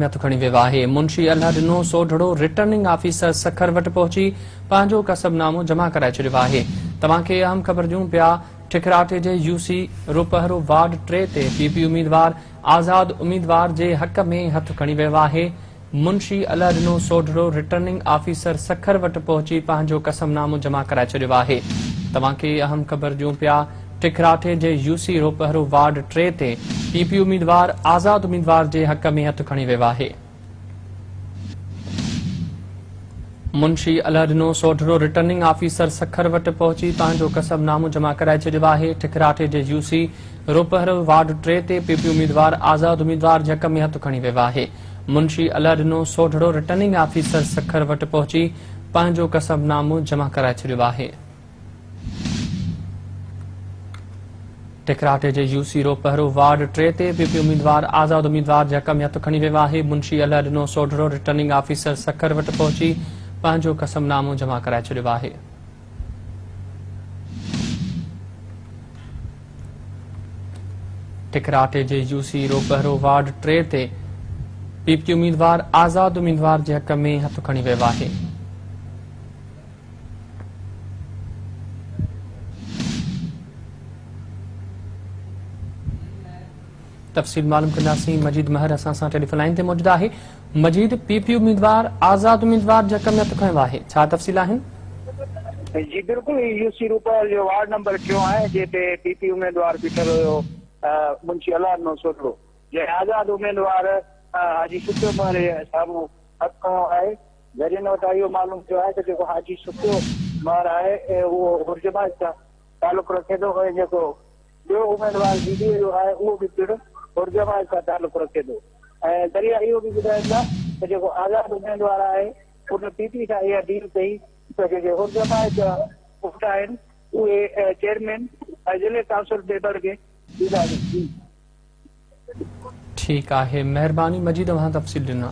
۾ هٿ کڻي ويو آهي. منشي الهڏنو سوڍڙو رٽرننگ آفيسر سکر وٽ پهچي پنهنجو ڪسب نامو جمع ڪرائي ڇڏيو آهي. توهان کي اهم خبر ڏيون پيا ٺڪراٺي جي يو سي روپهرو وارڊ 3 تي پي پي اميدوار آزاد اميدوار جي حق ۾ هٿ کڻي ويو آهي. منشي الهڏنو سوڍڙو رٽرننگ آفيسر سکر وٽ پهچي پنهنجو قسم نامو جمع ڪرائي ڇڏيو آهي. توهان کي اهم خبر ڏيون پيا ٺڪراٺي جي يو سي روپهرو وارڊ 3 تي پي پي اميدوار آزاد اميدوار جي حق ۾ هٿ کڻي ويو آهي. منشي الهڏنو سوڍڙو رٽرننگ آفيسر سکر وٽ پهچي پنهنجو قسم نامو جمع ڪرائي ڇڏيو آهي. ٺڪراٺي جي يو سي روپهرو وارڊ 3 تي پي پي اميدوار آزاد اميدوار جي حق ۾ هٿ کڻي ويو آهي. منشي الهڏنو سوڍڙو رٽرننگ آفيسر سکر وٽ پهچي پنهنجو قسم نامو جمع ڪرائي ڇڏيو آهي. ٺڪراٺي جي يو سي روپهرو وارڊ 3 تي پي پي اميدوار آزاد اميدوار جي حق ۾ هٿ کڻي ويو آهي. منشي الهڏنو سوڍڙو رٽرننگ آفيسر سکر وٽ پهچي پنهنجو قسم نامو جمع ڪرائي ڇڏيو آهي. ٺڪراٺي جي يو سي روپهرو وارڊ 3 تي پي پي اميدوار آزاد اميدوار جي حق ۾ هٿ کڻي ويو آهي. تفصيل معلوم ڪنداسين مجيد مهر اسان سان ٽيليفون لائين تي موجود آهي. مجيد، پي پي اميدوار آزاد اميدوار جي حق ۾ هٿ کنيو آهي، ڇا تفصيل آهن؟ جي بلڪل هي يو سي روپهل جو وارڊ نمبر ٽيون آهي جنهن تي پي پي اميدوار بيٺل هيو منشي الله ڏنو سوڍڙو جنهن آزاد اميدوار حاجي سکيو مهر جي سامهون هٿ کنيو آهي ذريعن وٽان اهو معلوم ٿيو آهي ته جيڪو حاجي سکيو مهر آهي اهو حر جماعت سان تعلق رکي ٿو ۽ جيڪو ٻيو اميدوار جي ڊي اي جو آهي اهو به پڻ حر جماعت سان تعلق رکي ٿو ۽ ذريعا اهو به ٻڌائين ٿا ته جيڪو آزاد اميدوار آهي ان پي پي سان اها ڊيل ڪئي ته جيڪي حر جماعت جا ووٽ آهن اهي چيئرمين ۽ ضلعي ڪائونسل ميمبر کي ڏينداسين. ٺيڪ آهي مهرباني مجيد اوهان تفصيل ڏنا.